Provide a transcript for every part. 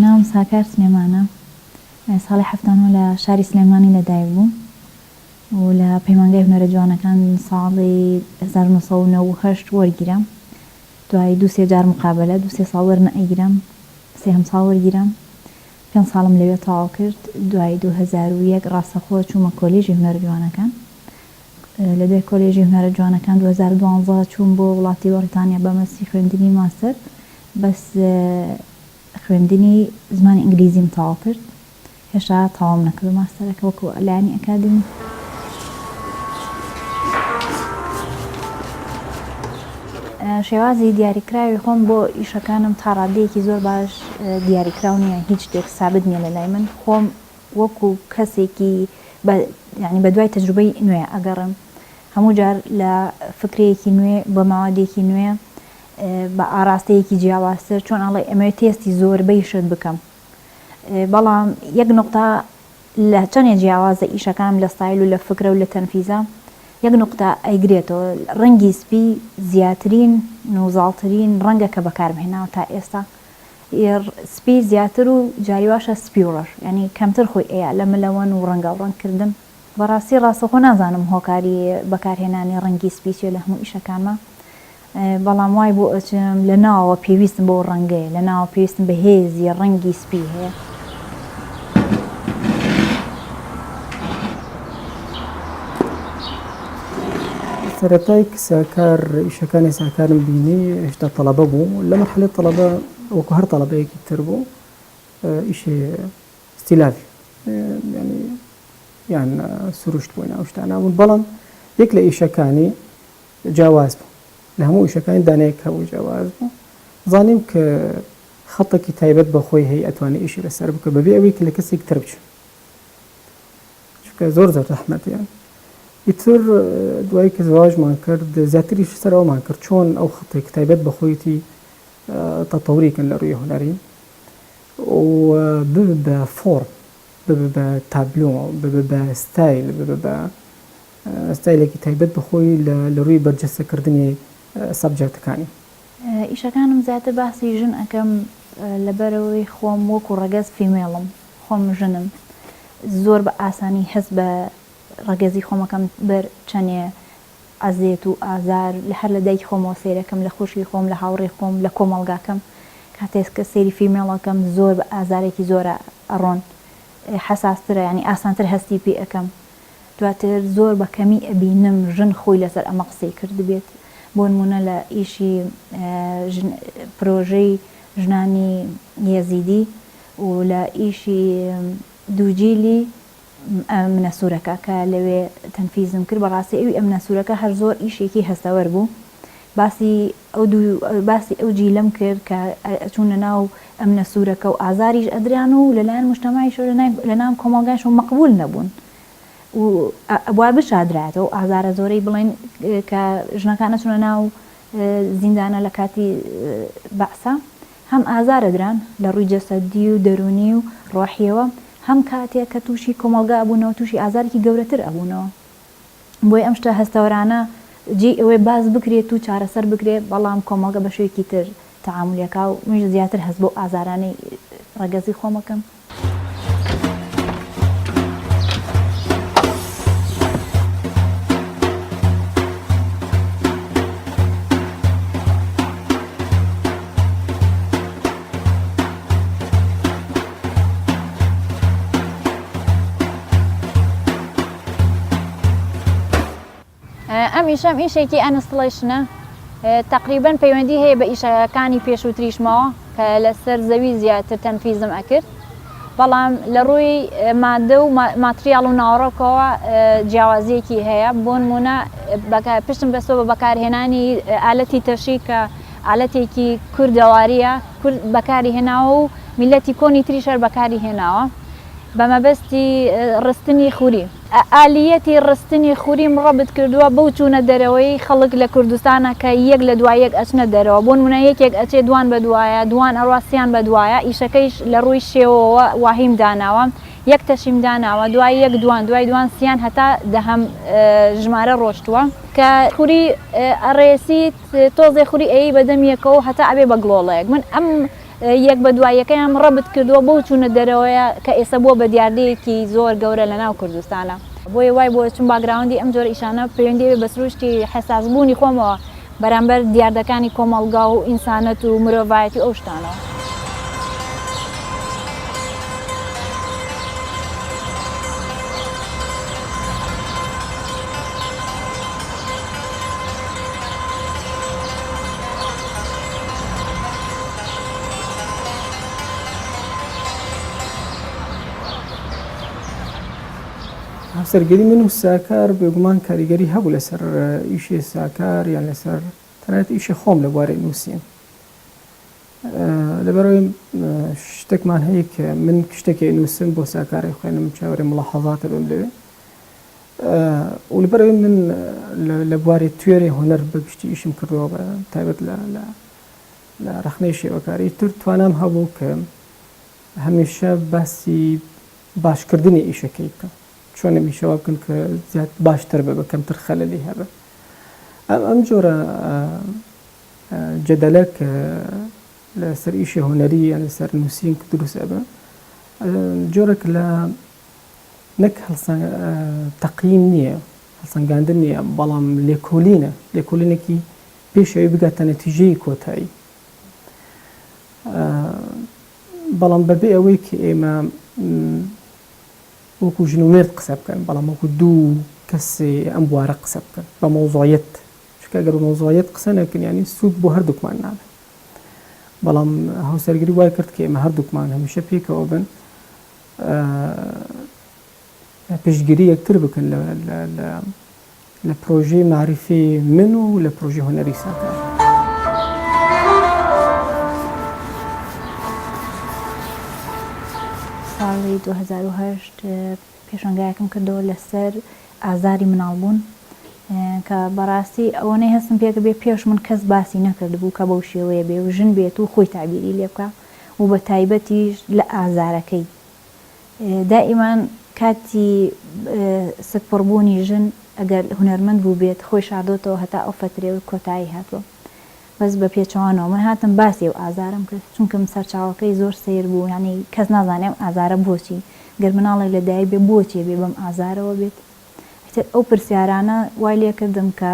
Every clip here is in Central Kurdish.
ناوم ساکار سلێمانە، ساڵی 79 لە شاری سلێمانی لەدایک بووم و لە پەیمانگای هونەرە جوانەکان ساڵی 1998 وەرگیرام. دوای دوو سێ جار مقابەلە، دوو سێ ساڵ وەرنەئەگیرام، سێهەم ساڵ وەرگیرام. پێنج ساڵم لەوێ تەواو کرد. دوای 2001 ڕاستەخۆ چوومە کۆلێژی هونەرە جوانەکان. لە دوای کۆلێژی هونەرە جوانەکان 2012 چووم بۆ وڵاتی بەڕیتانیا بە مەبەستی خوێندنی ماستەر، بەس خوێندنی زمانی ئینگلیزیم تەواو کرد. هێشتا تەواوم نەکردووە ماستەرەکە وەکو لایەنی ئەکادیمی. شێوازی دیاریکراوی خۆم بۆ ئیشەکانم تا ڕادەیەکی زۆر باش دیاریکراو نییە، هیچ شتێک سابت نییە لە لای من، خۆم وەکو کەسێکی بە یانی بە دوای تەجروبەی نوێ ئەگەڕێم، هەموو جار لە فکرەیەکی نوێ بە مەوادێکی نوێ بە ئاراستەیەکی جیاوازتر چۆن ئەڵێ ئەمەوێ تێستی زۆربەی شت بکەم بەڵام یەک نوقتە لە چەنێ جیاوازە ئیشەکانم لە ستایل و لە فکرە و لە تەنفیزە یەک نوقتە ئەیگرێتەوە ڕەنگی سپی زیاترین و زاڵترین ڕەنگە کە بەکارم هێناوە تا ئێستا سپی زیاتر و جاری واشە سپی و ڕەش یانی کەمتر خۆی ئەیا لە ملەوەن و ڕەنگاو ڕەنگ کردن. بەڕاستی ڕاستەوخۆ نازانم هۆکاری بەکارهێنانی ڕەنگی سپی چیە لە هەموو ئیشەکانما بەڵام وای بۆ ئەچم لە ناوەوە پێویستم بەو ڕەنگەیە لە ناوە پێویستم بە هێزی ڕەنگی سپی هەیە. سەرەتای کە ساکار ئیشەکانی ساکارم بینی هێشتا تەڵەبە بوو لە مەرحەلەی تەڵەبە وەکو هەر تەڵەبەیەکی تر بوو ئیشی ستیلاڤ یانی یان سروشت بوو ئەو شتانە بوون بەڵام یەک لە ئیشەکانی جیاواز بوو لە هەموو ئیشەکانی دانەیەک هەبوو جیاواز بوو زانیم کە خەتێکی تایبەت بە خۆی هەیە ئەتوانێت ئیشی لەسەر بکە بەبێ ئەوەی کە لە کەسێک تر بچێت چونکە زۆر زۆر زەحمەتیان ئیتر دوای کە زواجمان کرد زیاتریش سەر ئەومان کرد چۆن ئەو خەتێک تایبەت بە خۆیتی تەتەوری کەن لە ڕووی هونەری و ببە بە فۆرم ببە بە تابلۆ ببە بە ستایل ببە بە ستایلێکی تایبەت بە خۆی لە ڕووی بەرجەستەکردنی subject ەکانی. ئیشەکانم زیاتر باسی ژن ئەکەم لەبەرئەوەی خۆم وەکو ڕەگەز female م خۆم ژنم زۆر بە ئاسانی هەست بە ڕەگەزی خۆم ئەکەم بەر چەنێ ئەزێت و ئازار لە هەر لە دایکی خۆمەوە سەیرەکەم لە خوشکی خۆم لە هاوڕێی خۆم لە کۆمەڵگاکەم کاتێک کە سەیری female ئەکەم زۆر بە ئازارێکی زۆرا ئەڕۆن حەساسترە یانی ئاسانتر هەستی پێ ئەکەم دواتر زۆر بە کەمی ئەبینم ژن خۆی لەسەر ئەمە قسەی کردبێت بۆنمونە لە ئیشی ژن پرۆژەی ژنانی یەزیدی و لە ئیشی دووجیلی ئەمنە سوورەکە کە لەوێ تەنفیزم کرد بەڕاستی ئەوی ئەمنە سوورەکە هەر زۆر ئیشێکی هەستەوەر بوو باسی ئەو دوو باسی ئەو جیلەم کرد کە ئەچوونە ناو ئەمنە سوورەکە و ئازاریش ئەدران و لەلایەن مجتەمەعیشەوە لە ناو کۆمەڵگایشەوە مەقبوول نەبوون و ئەبوا بشاردرایەتەوە ئەو ئازارە زۆرەی بڵێن کە ژنەکان ئەچوونە ناو زیندانە لە کاتی بەعسا هەم ئازار ئەدران لە ڕووی جەسەدی و دەروونی و ڕۆحیەوە هەم کاتێک کە تووشی کۆمەڵگا ئەبوونەوە تووشی ئازارێکی گەورەتر ئەبوونەوە بۆیە ئەم شتە هەستەوەرانە جێی ئەوەیە باس بکرێت و چارەسەر بکرێت بەڵام کۆمەڵگە بە شێوەیەکی تر تەعامولی ئەکا و منیش زیاتر هەست بەو ئازارانەی ڕەگەزی خۆم ئەکەم. ئەم ئیشەم ئیشێکی installation ە تەقریبەن پەیوەندی هەیە بە ئیشەکانی پێشووتریشمەوە کە لەسەر زەوی زیاتر تەنفیزم ئەکرد بەڵام لە ڕووی مادە و ماتریاڵ و ناوەڕۆکەوە جیاوازیەکی هەیە بۆ نمونە پشتم بەستەوە بە بەکارهێنانی ئالەتی تەشی کە ئالەتێکی کوردەواریە کورد بەکاری هێناوە و میلەتی کۆنی تریش هەر بەکاری هێناوە. بە مەبەستی ڕستنی خوری. ئالیەتی ڕستنی خوریم ڕەبت کردووە بەو چوونە دەرەوەی خەڵک لە کوردستانا کە یەک لە دوای یەک ئەچنە دەرەوە بۆ نموونە یەکێک ئەچێ دوان بە دوایە دوان ئەڕوا سیان بە دوایە ئیشەکەیش لە ڕووی شێوەوە واهیم داناوە یەک تەشیم داناوە دوای یەک دوان دوای دوان سیان هەتا دەهەم ژمارە ڕۆشتووە کە خوری ئەڕێسیت تۆزێ خوری ئەیەی بە دەم یەکەوە هەتا ئەبێ بە گڵۆڵەیەک من ئەم یەک بە دوای یەکەیان ڕەبت کردووە بەو چوونە دەرەوەیە کە ئێستا بووە بە دیاردەیەکی زۆر گەورە لە ناو کوردستانا. بۆیە وای بۆ چون background ی ئەم جۆرە ئیشانە پەیوەندی هەیە بە سروشتی حەساس بوونی خۆمەوە بەرامبەر دیاردەکانی کۆمەڵگا و ئینسانەت و مرۆڤایەتی و ئەو شتانەوە. هاوسەرگیری من و ساکار بێگومان کاریگەری هەبوو لەسەر ئیشی ساکار یان لەسەر تەنانەت ئیشی خۆم لە بواری نووسین لەبەرەوەی شتێکمان هەیە کە من شتێکی نووسم بۆ ساکاری خوێنم چاوەرێ مڵاحەزاتە بم لەوێ و لەبەرەوەی من لە بواری توێری هونەر بەگشتی ئیشم کردووە بە تایبەت لە لە ڕەخنەی شێوەکاری تر توانام هەبوو کە هەمیشە باسی باشکردنی ئیشەکەی بکەم چۆن ئەم ئیشە وا بکەم کە زیاد باشتر بێ بە کەمتر خەلەلی هەبێ ئەم ئەم جۆرە جەدەلە کە لەسەر ئیشی هونەری یان لەسەر نووسین کە دروست ئەبێ جۆرێک لە نەک تەقییم نییە هەڵسەنگاندن نییە بەڵام لێکۆلینە لێکۆلینێکی پێش ئەوەی بگاتە نەتیجەی کۆتایی بەڵام بەبێ ئەوەی کە ئێمە وەکو ژن و مێرد قسە بکەن بەڵام وەکو دوو کەسێ ئەم بوارە قسە بکەن بە مەوزوعیەت چونکە ئەگەر بە مەوزوعیەت قسە نەکەن یانی سوود بۆ هەردووکمان نابێت بەڵام هاوسەرگیری وای کرد کە ئێمە هەردووکمان هەمیشە پێکەوە بن پشتگیری یەکتر بکەن لە لە لە پرۆژەی مەعریفی من و لە پرۆژەی هونەری ساکار. ساڵی 2008 پێشانگایەکم کردەوە لەسەر ئازاری مناڵبوون کە بەڕاستی ئەوەنەی هەستم پێکرد بێ پێش من کەس باسی نەکردبوو کە بەو شێوەیە بێ و ژن بێت و خۆی تەعبیری لێ بکا و بە تایبەتیش لە ئازارەکەی دائیمان کاتی سکپڕبوونی ژن ئەگەر هونەرمەند بووبێت خۆی شاردۆتەوە هەتا ئەو فەترەیە و کۆتایی هاتووە بەس بە پێچەوانەوە من هاتم باسی ئەو ئازارەم کرد چونکم سەرچاوەکەی زۆر سەیر بوو یانی کەس نازانێ ئەم ئازارە بۆچی گەر مناڵێک لە دایک بێ بۆچی بێ بەم ئازارەوە بێت ئیتر ئەو پرسیارانە وای لێکردم کە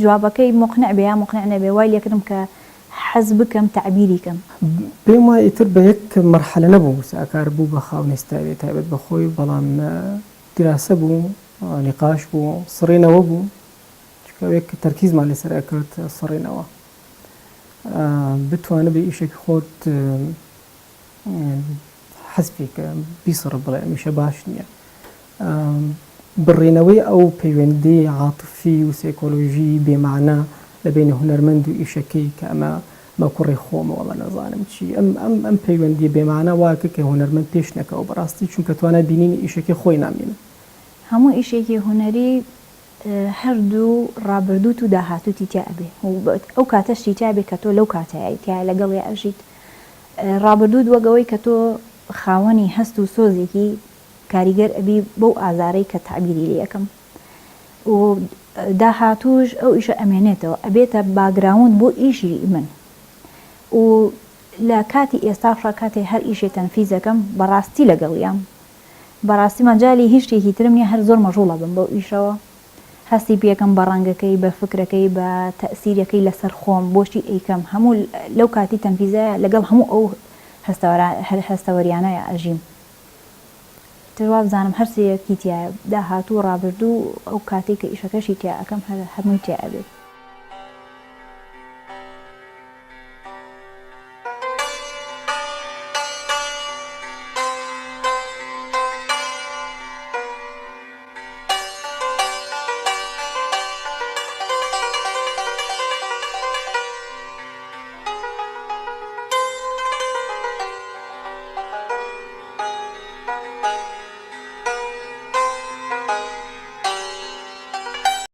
جوابەکەی موقنع بێ یا موقنع نەبێ وای لێکردم کە حەز بکەم تەعبیری کەم. پێم وایە ئیتر بە یەک مەرحەلە نەبوو ساکار بوو بە خاوەنی ستایلی تایبەت بە خۆی بەڵام دیراسە بوو نیقاش بوو سڕینەوە بوو چونکە ئەوێک کە تەرکیزمان لەسەر ئەکرد سڕینەوە بتوانبی ئیشێکی خۆت حەز پێ کە بیسڕ بڵێ ئەم ئیشە باش نییە بڕینەوەی ئەو پەیوەندی عاتفی و سایکۆلۆژی بێمانا لە بینی هونەرمەند و ئیشەکەی کە ئەمە مە کوڕی خۆمە وەڵا نەزانم چی ئەم ئەم ئەم پەیوەندی بێمانا واکە کە هونەرمەند پێش نەکەوە بەڕاستی چونکە توانای بینینی ئیشەکەی خۆی نامێنێ. هەموو ئیشێکی هونەری هەردوو ڕابردووت و داهاتووتی تیا ئەبێ و ئەو کاتەشتی تیا بێ کە تۆ لەو کاتەیای تیا لەگەڵیا ئەژیت ڕابردووت وەک ئەوەی کە تۆ خاوەنی هەست و سۆزێکی کاریگەر ئەبی بەو ئازارەی کە تەعبیری لێ ئەکەم و داهاتووش ئەو ئیشە ئەمێنێتەوە ئەبێتە background بۆ ئیشی من و لە کاتی ئێستاشا کاتێ هەر ئیشێ تەنفیز ئەکەم بەڕاستی لەگەڵیام بەڕاستی مەجالی هیچ شتێکی ترم نیە هەر زۆر مەژوڵە بم بەو ئیشەوە هەستی پێکەم بە ڕەنگەکەی بە فکرەکەی بە تەئسیرەکەی لەسەر خۆم بۆچی ئەیکەم هەموو لەو کاتی تەنفیزایە لەگەڵ هەموو ئەو هەستەوەریانەیا ئەژیم تر وابزانم هەر سێیەکی تیایە داهاتوو ڕابردوو ئەو کاتەی کە ئیشەکەشی تیا ئەکەم هەر هەمووی تیا ئەبێت.